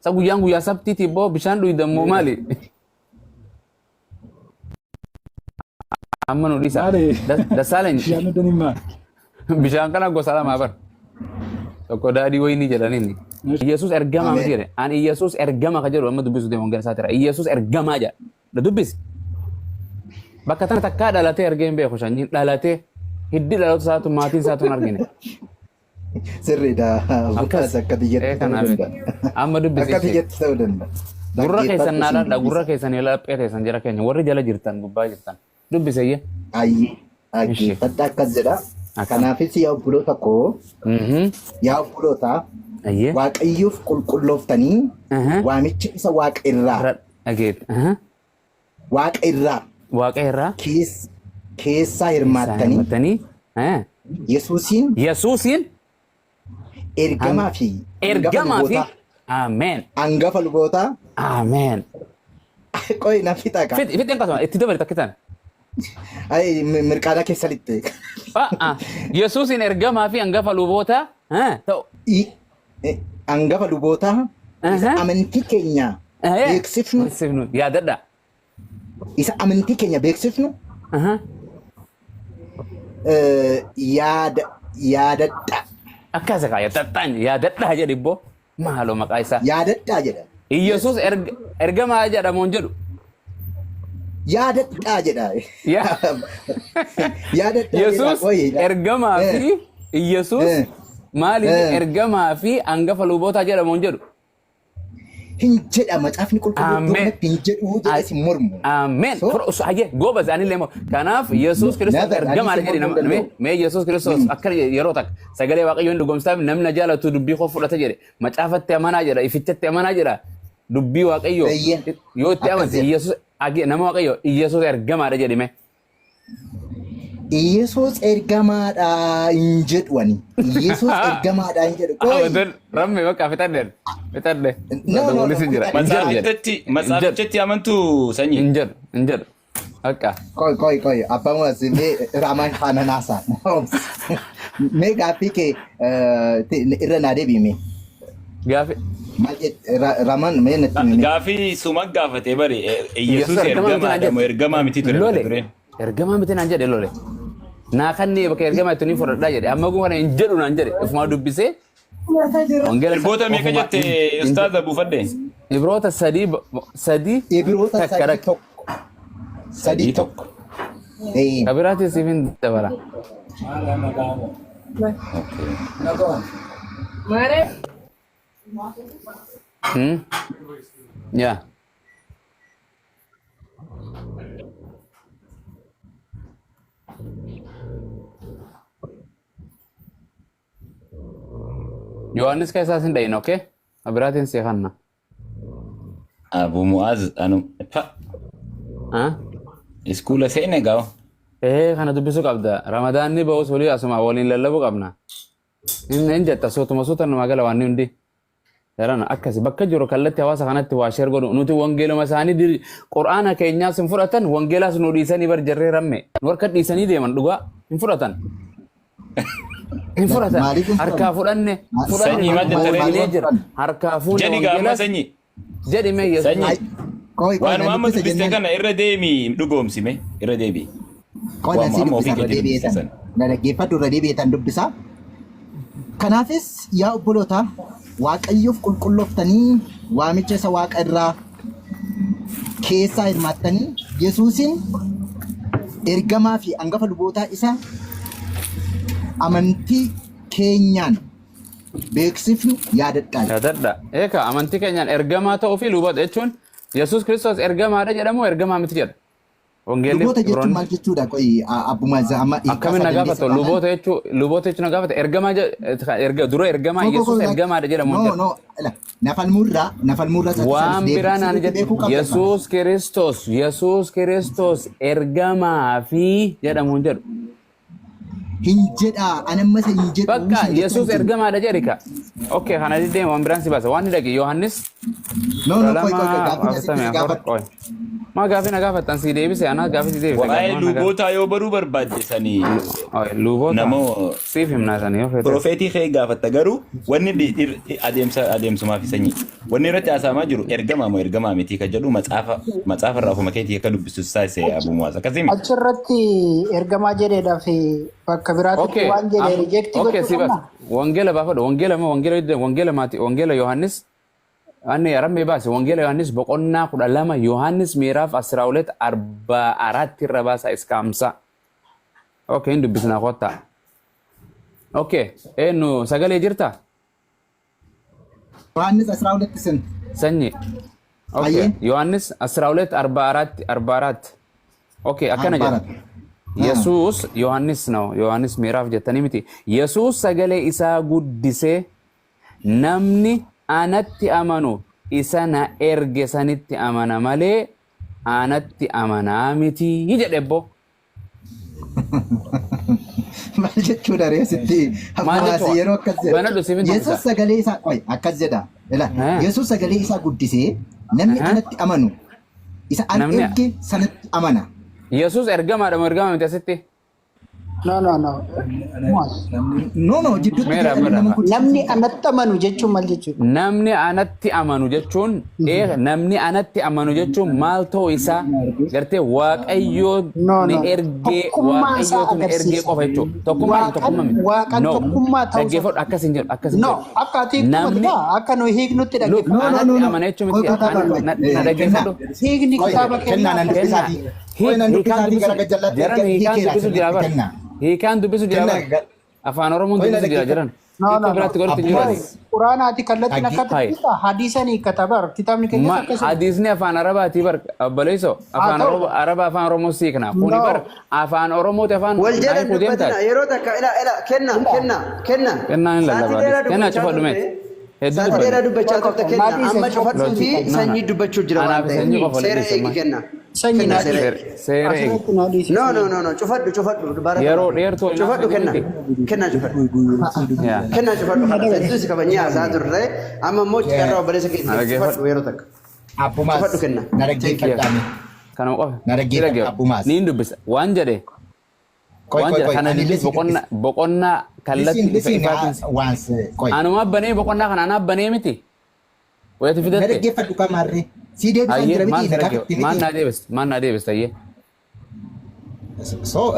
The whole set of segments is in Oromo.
Sa guyyaan guyyaa sabtiiti ibboo bishaan dhuydan moo maali? Amma nu dhiisa. Maali? Dassaalany Bishaan dhugdan himaa. bishaan kana gosa lamaa bar. Tokko daadhii wayinii jedhaniin. Iyyasuus ergamaa miti Ameen. jedhe. Ani Iyyasuus ergama ka jedhu amma dubbisu deemu wangeela isaatira. Iyyasuus ergamaa jedha. Da dubbisi. Bakka tana takkaa dhalatee argee hin beeku sanyiin dhalatee hiddi dhaloota isaatu maatiin isaatu hin argine. Sirriidha. Akkas. Akkas akka Ee biyyatti ta'uu kanaaf danda'a. amma dubbisi Akka ishee. biyyatti ta'uu danda'a. Gurra keessan Dhaggeeffadhu naa siin dhadha gurra dubbisa. keessan laphee keessan jara keenya warri jala jirtan gubbaa jirtan dubbiseyyee. Ayyi Ishee. dhaggeeffadha akkas jedha. Akkam. Kanaafis yaa obboloota koo yaa obboloota Ayyee. Waaqayyoof qulqullooftanii waamicha isa waaqa irraa Irra dhageet. waaqa irraa Waaqa irraa keessaa keessaa hirmaattanii hirmattanii Yesuusiin Yesuusiin ergamaa fi hangafa ergamaa fi lubootaa Ameen. hangafa lubootaa Ameen. qoy na fixa ka Fixi fixi akkasuma itti dabali takka tan. ay mirqaana keessa lixxe Yesuusiin ergamaa fi hangafa lubootaa ta'u. Hangafa lubootaa isa amantii keenya beeksifnu Beeksifnu yaadadha. isa amantii keenya beeksifnu yaada yaadadha Akkas kaa yaadadhaan yaadadhaa jedhi ibboo maaloo maqaa isaa. Yaadadhaa jedha. Iyyasuus ergamaa jedhamuun jedhu. Yaadadhaa jedha. Yaadadhaa jedha. Yesuus Qoyi. ergamaa fi Iyyasuus maaliif ergamaa fi hangafa lubootaa jedhamuun jedhu. Hin jedha macaafni qulqulluu iddoo Ameen. kanatti hin jedhu jedhee si mormu. Ameen. So Hayyee goobas anillee immoo kanaaf Yesuus Kiristoos never ani ergamaadha si jedhi mormuu nama hin mee danda'u. mee Yesuus Kiristoos akkana jedhe yeroo takka sagalee Waaqayyoo hin dhugoomsaaf namni na jaalatu dubbii koo fudhata jedhe macaafatti amanaa jedha ifichatti amanaa jedha dubbii Waaqayyoo Eeyyee. yoo itti Akkas amante jedha. Yesuus nama Waaqayyoo Yesuus ergamaadha jedhi mee. Iyesuus ergamaadha hin jedhu ani. Iyesuus ergamaadha hin jedhu. Qoyi. Abadan ramme bakka fixadhe fixadhe. No, no, no. Waliin jira. Hin jedhu jedhe. Matsaafichatti Hin jedhu. matsaafichatti amantuu sanyii. Hin jedhu hin jedhu. Akka. Qoy qoy qoy. Abbaan waasi mee Raamaan faana naasaa. Mee gaaffii kee irra naa deebi'i mee. Gaafi. Maal Raamaan mee natti himi mee. Gaafii suma gaafatee bari Yesuus Yesuus ergamaa miti naan ergamaadha moo jedhe. ergamaa miti ture mata Lole. dureen. Ergamaa miti naan jedhe lole. Naa kannee bakka ergamaa itti ni fudhadhaa jedhe. Amma kun kana hin jedhu naan jedhe. Ofumaa dubbisee wangeela isa Ergoota meeqa ofumaa jette hin jedhu. ustaaza buufadhe? Ibroota sadii sadii Ibroota takka sadii rakki. tokko. Sadii Sadii tokko. tokko. Kabiraatiin siif hin dabala. Okay. Yaa. Yohaannis keessaa sin dhayina, okay? Kabiraatiin si kanna. Abu Mu'aaz anu fa Ah? iskuula seene gaawa. Ee kana dubbisuu qabda. Ramadaanni ba'us walii asuma waliin lallabuu qabna. Hin jetta suutuma suuta namaa gala waan hundi. Darana akkasi bakka jiru kallatti hawaasa kanatti waa sheer godhu nuti wangeeluma isaanii diri qur'aana keenyaas hin fudhatan wangeelaas nu dhiisanii bar jarree ramme nu harka dhiisanii deeman dhugaa hin fudhatan. Hin fudhatan Maaliif hin harkaa fudhanne? fudhanne fudhanne Sanyii maal jetta ree? boojilee jira harkaa fuune Jedhi gaamma wangeelaas sanyii. jedhi mee yesuus. Sanyii. Ay, qoy qoy Waanuma nan amma dubbisa dubbiste jennaan. kana irra deemi dhugoomsime irra deebi. Qoy nan Waanuma si amma dubbisa ofii irra keetii dubbiste deebi'eetan. sana. Na dhaggeeffadhu irra deebi'eetan dubbisa. Kanaafis yaa obboloota Waaqayyoof qulqullooftanii waamicha isa waaqa irraa keessaa hirmaattanii Yesuusin ergamaa fi angafa lubootaa isa amantii keenyaan beeksifnu yaadadhaa. Yaadadha. Eeka amantii keenyaan ergamaa ta'uu fi luba jechuun Yesuus Kiristoos ergamaadha jedhamu ergamaa miti jedha. Wangeelli Luboota jechuun Ibroonni maal jechuudha? Qoyi abbuma isa amma hiikkaa akkamiin isaa na gaafatu dandeessa taanaan. luboota jechuu luboota jechuun na gaafata ergamaa erga dura ergamaa Ko ko ko Yesuus ergamaadha jedhamu no jedha. no la nafalmurraa nafalmurraa Waan saffisaan biraa naan sirriitti jedhe beekuu qabda. Yesuus Kiristoos Yesuus Kiristoos ergamaa fi jedhamuun jedhu. Hin jedhaa ani amma isa hin jedhu Bakka sin jechaa Yesuus hin jiru. ergamaadha jedhi ka. Okay kana diddee waan biraan si baasa waan ni dhaqi Yohaannis No kudha no qoy lama qoy qoy gaaffiin asitti afurtamii si afur gaafadhu. qoy. Maa gaafii na gaafattan sii deebise anaa gaafii sii deebise Waa'ee gaafii na gaafate. lubootaa yoo baruu barbaadde sanii Luboota namoo siif himnaa sanii yoo feete. Profeetii kee gaafatta garuu wanni adeemsa adeemsumaa fi sanyii. Wanni irratti haasa'amaa jiru ergamaa moo ergamaa miti kan jedhu matsaafa matsaafa irraa ofuma keetii akka dubbistu taasise Abu Muwaaz. Akkasii miti. Achirratti ergamaa jedheedhaaf bakka biraatti Okay, waan jedhe reject okay, gochuu si bas. qabna. Wangeela baafadhu. Wangeela moo wangeela wangeela maati wangeela Yohaannis Anni rammee baase wangeela Yohaannis boqonnaa 12 Yohaannis ምዕራፍ 12 44 irra baasa እስከ 50. Okay, hin dubbisnaa kottaa. Okay, eenyu sagalee jirta? Yohaannis 12 ስንት? Sanyi. Okay, Ayyee. Yohaannis 12 44 44. Okay, akkana አርባ jedha. አራት Yesuus Yohaannis ነው Yohaannis ምዕራፍ jettanii miti. Yesuus sagalee isaa guddisee namni anatti amanu isa na erge sanitti amana malee anatti amanaa miti jedhe ebbo. Maal jechuudha ree sitti Maal hafuuraas jechuudha? yeroo akkas jedha. Banadhu siifin Yesuus dubbisa. sagalee isaa qoy akkas jedha. Ila Eh. Yesuus sagalee isaa guddisee namni Aha. anatti amanu isa an Namni erge sanatti amana. Yesuus ergamaadha moo ergama miti asitti? No, no, no. Muaz. No, no, jidduutti Meera jedhanii nama bara. kun Namni anatti amanu jechuun maal jechuudha? Namni anatti amanu jechuun namni anatti amanu jechuun maal ta'uu isaa gartee Waaqayyoo No, ni no. ergee Tokkummaa isaa Waaqayyootu na ergee agarsiisa. qofa jechuudha. Tokkummaa miti Waaqan tokkummaa miti. waaqan No. tokkummaa ta'uu isaa. Dhaggeeffadhu akkas hin jedhu akkas hin No, jedhu. akka ati hiiktu Namni miti akka nuyi hiiknutti look No, no, dhaggeeffadhu. no, anatti no. amana jechuun Qoy miti qoy qoy qoy. na Kennaa. dhaggeeffadhu. Hiikni Qoy kitaaba kennaa kennaa nan akkas Kennaa dubbisaatii. Qoy nan hiikaan dubbisaatii dubbisu gara gajjallaatti jaran erga hiikaan hiikeera dubbisu jira asirratti bar. kennaa. Hiikaan dubbisu jira Kennaa bar. Afaan Oromoon qoy na dubbisu jira dhaggeeffadhu. jiran. No, Hiikoo no, no. biraatti godhutti hin jiru. Abbumaas Quraanaati kallattiin dhagge akkatti Hai. dubbisa. Hadiisa ni hiikkata bar. Kitaabni keenyas Ma akkasuma. hadiisni afaan Arabaatii bar obboleesso Haa afaan ta'u. Araba afaan Oromoo siikna. Kuni No. bar afaan Oromooti afaan Wal jala naayikuu dubbatina deemtaati. yeroo takka ila ila kenna kenna kenna Kennaa hin sa'aatii lallabaa. dheeraa Kennaa dubbachaa cufadhu turte meeti. Hedduu sa'aatii dubbanne. dheeraa dubbachaa turte kenna Maatii amma sanyii cufadhuu fi No, no. sanyii dubbachuu jira waan Anaaf ta'eef sanyii qofa seera walitti eegi dhiisama. kenna Sanyii kenna naa seera dhiisi. eegi. Seera eegi. Asirratti naa dhiisi No, no, sanyii. no, no, cufadhu, cufadhu, Yeroo barakallahu. dheertuu waliin Cufadhu haasofne kenna, miti. kenna cufadhu. Yaa. Kenna cufadhu kana hedduu si kabajnee haasaa turre amma immoo carraa obboleessa keetii Dhaggeeffadhu. cufadhu yeroo takka. Abbumaas Cufadhu kenna. na dhaggeeffadhaame. Kanuma qofa. Na Si dhaggeeffadhu dhaggeeffadhu. abbumaas. Ni hin dubbisa. Waan jedhe Qoy waan qoy jedhe qoy kana ani illee illee si boqonnaa dubbisa. boqonnaa kallatti Listen ifa listen ifaatiin si. once qoy. Anuma banee boqonnaa kana anaa banee miti. Wayati Na fidatte. dhaggeeffadhu kamaarree. Si deebisaan Ayyee jira maal miti si na dhaggeeffatu? gaafatte Maal miti. naa deebiste? Maal naa deebiste ayyee? So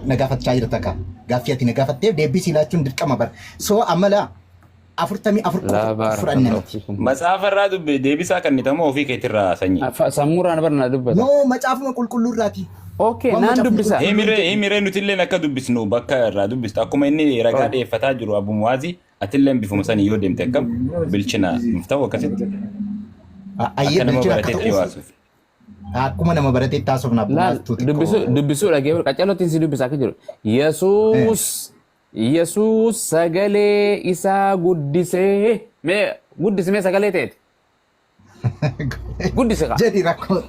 na gaafachaa jirta ka. Gaaffii ati na gaafatteef deebii si laachuun dirqama bara. So amma laa 44 Laa qofa fudhanna baarakallahu miti. fiikum. Matsaafa irraa dubbe deebisaa kannitamoo ofii keetirraa sanyii. Sammuurraan bar na dubbata. No macaafuma qulqulluu irraati. Okay, Waan naan macaafni dubbisa. qulqulluun Himiree jedhu. himiree nutilleen akka dubbisnu bakka irraa dubbistu akkuma inni ragaa Qoy. dhiyeeffataa jiru Abu Muwaazii atilleen bifuma sanii yoo deemte akkam bilchina nuuf ta'u akkasitti Ayyee akka nama bilchina akka barateetti ta'uuf waasuuf. akkuma nama barateetti haasofna Laal abbumaas tu dubbisuu xiqqoo. dubbisuu dhaggeeffadhu qaccalootiin si dubbisa akka jiru. Yesuus Yesuus sagalee isaa guddisee mee guddisi mee sagalee ta'eeti. Guddisi kaa. Jedhi rakkoo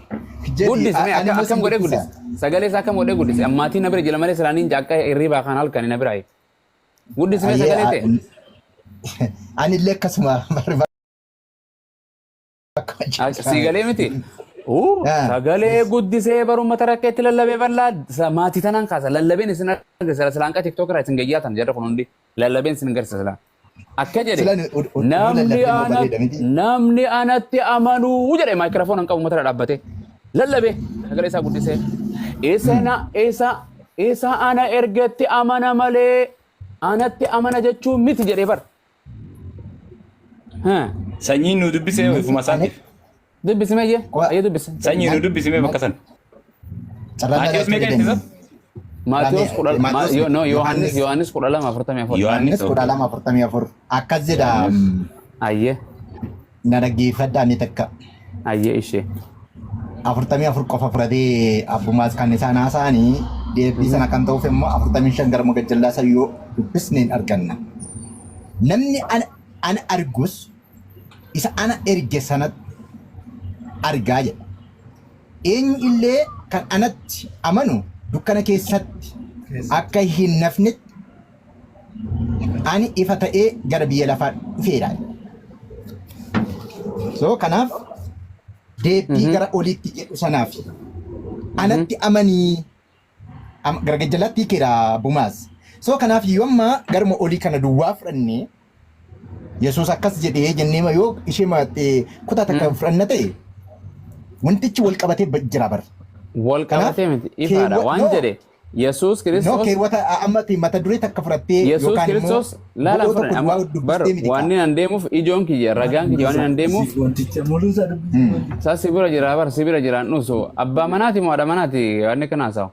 jedhi Guddisi mee ani immoo akkam sin godhee dubbisa. guddisi. Sagalee isaa akkam godhee guddisi. Ammaatiin na bira jira malee silaaniin akka hirribaa kan halkanii na biraa. Guddisi mee Ayyee sagalee ta'e. ani illee akkasuma Sagalee miti. Sagalee guddisee barumsa rakkeetti lallabee bal'aa maatii tanaan kaasa lallabeen isin agarsiisa silaan tiktok irraa isin gayyaatan jedha kun hundi lallabeen isin agarsiisa silaan. Akka jedhe Silaan namni lallabeen immoo bareeda miti. namni anatti amanuu jedhe maayikiraafoon hin qabu matara dhaabbatee lallabee sagalee isaa guddisee isa na isa isa ana ergetti amana malee anatti amana jechuu miti jedhee bar. Sanyiin nu dubbisee ofuma isaatiif. Dubbisi meeyyee ayyee dubbisi. Sanyii nu dubbisee bakka sana. Carraan Maatiyus meeqa ittisa? Maatiyus kudha Maatiyus no Yohaannis Yohaannis Yohaannis 12:44. Yohaannis Yohaannis 12:44 akkas jedha Ayyee na dhaggeeffadhaa ni takka ayyee ishee. 44 qofa fudhatee abbumaas kan isaan haasa'anii deebii sana kan ta'uuf immoo 45 gara mogajjallaa isa yoo dubbisne hin arganna. Namni ana argus isa ana erge sanatti argaa jedha. Eenyu illee kan anatti amanu dukkana keessatti akka hin nafnetti ani ifa ta'ee gara biyya lafaa dhufeera. So kanaaf Deebbii gara oliitti jedhu sanaaf anatti amanii gara gajjallaatti hiikeera Bumaas. So kanaaf yoo amma garuma olii kana duwwaa fudhannee Yesuus akkas jedhee jennee yoo ishee kutaa takka fudhanna ta'e wantichi wal qabatee jira bar. Wal Kanaaf qabatee miti ifaadha keewwa waan no jedhe Yesuus no Kiristoos keewwata ammati mata duree takka fudhattee Yesuus yookaan immoo Kiristoos laala bu'oo fudhan tokko amma duwwaa bar dubbistee miti waan kaa. inni an deemuuf ijoon kiyya ragaan kiyya waan inni an deemuuf Wanticha muluu isaa dubbisi wanticha. isaa si bira jira bar si bira jiraan dhuusu abbaa manaati moo haadha manaati waan kana haasa'u.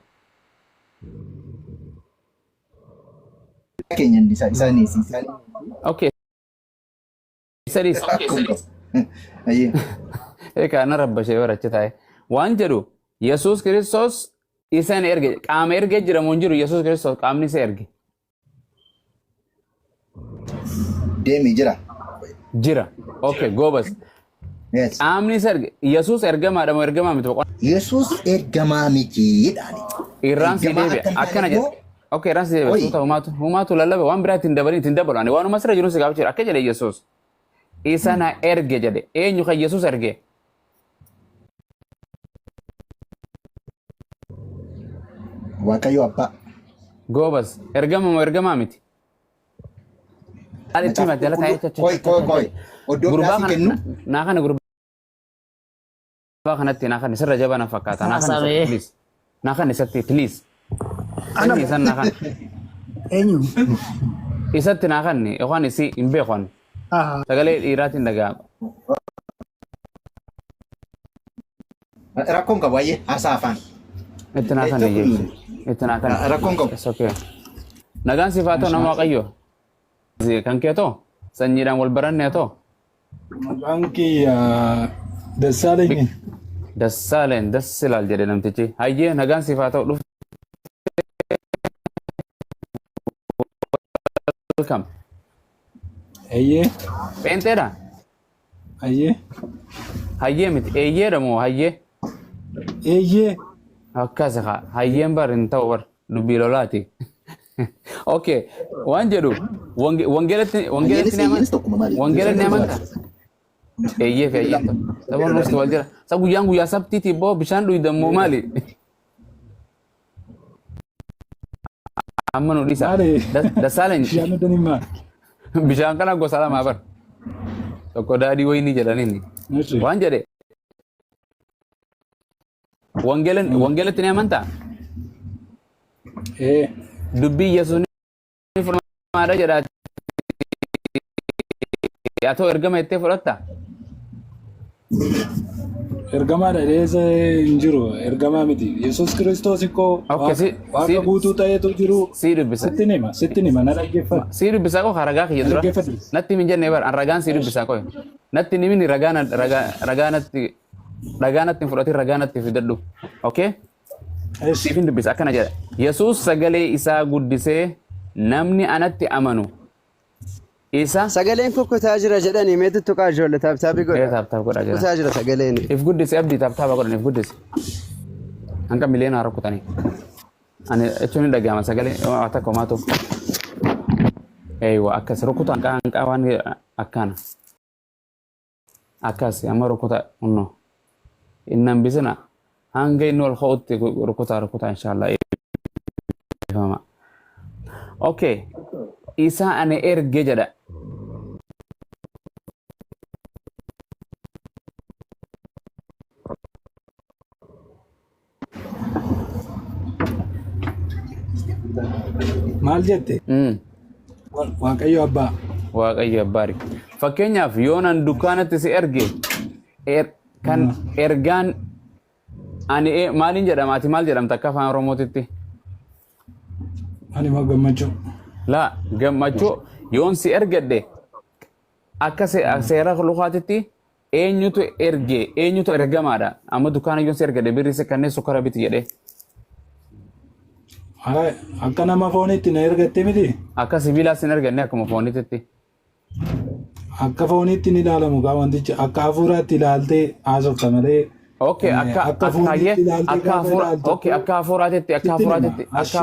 Keenya inni isaanis isaanis. Okay, sadis. Rakkoon qabu. Ayyee. Egaa na rabbashee barachi taa'e. Waan jedhu Yesuus Kiristoos isa inni erge qaama ergee jira moo hin jiru Yesuus Kiristoos qaamni isa erge Deemi jira. jira. Okay, goobas. Yes. Qaamni isa erge Yesuus ergamaadha moo ergamaa miti boqonnaa Yesuus ergamaa miti jedhaani. irraan sii Ergamaa deebi'a akka hin taane akkana jedhe. immoo Okay, irraan sii deebi'a. Oi. Suuta humaatu humaatu lallaba waan biraa ittiin dabalin ittiin dabalu. Ani waanuma sirra jiru si gaafachuu akka jedhe Yesuus. Isa na erge jedhe. Eenyu kan Yesuus erge? Waaqayyo abbaa. Goobas. Ergama moo ergamaa miti? Maal itti Macaafa hima jala taa'ee qulqulluu. Koi koi koi. Oddoo Gurbaa biraa si kana kennu. naa kana gurbaa kanatti naa kana sirra jabaa na fakkaata naa kana isatti Haasawee. please naa kana isatti please Ana inni isan naa kana eenyu? isatti naa kanni yookaan isii hin beeku ani Aha. sagalee dhiiraatiin dhaga'a Rakkoon qabu ayyee haasaa afaan. itti naa kanni jechuudha itti naa kanni Rakkoon qabu. It's okay. Nagaan siif haa ta'u nama Waaqayyo kan kee too sanyiidhaan wal baranne haa ta'u Maqaan kiyya Dassaaleny. Dassaaleen Dassilaal jedhe namtichi hayyee nagaan siif haa ta'u dhufte welcome Ayyee. pheenxeedha Ayyee. Hayyee miti eeyyeedha moo hayyee Eeyyee. Akkas haa hayyeen bar hin ta'u bar dubbii lolaati. Okay, waan jedhu wangeelatti wangeelatti Hayyeenis ni eeyyeenis amanta tokkuma maali? wangeelatti ni amanta eeyyee fi hayyeen ta'u. Sabon nuti wal jira. Sa guyyaan guyyaa sabtiiti boo bishaan dhuydan moo maali? Amma nu dhiisa. Maali? Dassaaleny Bishaan nutti himaa. bishaan kana gosa lama bar. Tokko daadhii wayinii jedhaniini. Nuti. Waan jedhe wangeelatti ni amantaa? Ee. Dubbii Yesuus ni fudhamaadha jedhaati. Haa ta'u ergama jettee fudhatta? Ergamaadha dheessa hin jiru. Ergamaa miti. Yesuus Kiristoos ikkoo Okay, waaqa guutuu ta'etu jiru. sii dubbisa. Sitti hima. Sitti hima. Na dhaggeeffadhu. Sii dubbisaa koo ragaa kiyya Na dura. dhaggeeffadhu. Natti hin jenne bar an ragaan sii dubbisaa koo. Natti hin himin ragaa ragaa ragaa natti ragaa natti hin fudhatin ragaa natti fidadhu. Okay? Eessi. Siif hin dubbisa akkana jedha. Yesuus sagalee isaa guddisee namni anatti amanu isa Sagaleen kukkutaa jira jedhanii mee tuttuqaa ijoollee tap tapii ee godha. tap tap godhaa jira. Kukkutaa jira sagaleen. If guddise abdii tap tapa godhan if guddise. Hanga miliyoona rukkutanii. Ani jechuun hin dhaga'ama sagalee waa takka homaatu. Eeywa akkas rukuta hanqaa hanqaa waan akkaana. Akkas amma rukuta unno. Inni hambisina hanga inni ol ka'utti rukutaa rukutaa inshallah eebbifama. Okay. Isa ani erge jedha. Maal jette? Waaqayyo abbaa. Waaqayyo abbaari. Fakkeenyaaf yoo nan dukkaanatti si erge kan ergaan ani maaliin jedhama ati maal jedhamta akka afaan Oromootitti? Ani moo gammachuu. Laa gammachuu yoon si ergadhe akka seera lukaatitti eenyutu erge eenyutu ergamaadha amma dukkaana yoon si ergadhe birri si kanneen sukkara biti jedhee Haa, akka nama fooniitti na ergatte miti. Akka sibiilaas hin erganne akkuma fooniititti. Akka fooniitti ni ilaalamu gaa wantichi akka hafuuraatti ilaaltee haasofta malee. Okay, akka Akka akka hayyee fooniitti ilaaltee akka gaafa hafuura ilaaltu okay akka hafuuraatitti akka sitti hima. hafuuraatitti akka Ashi.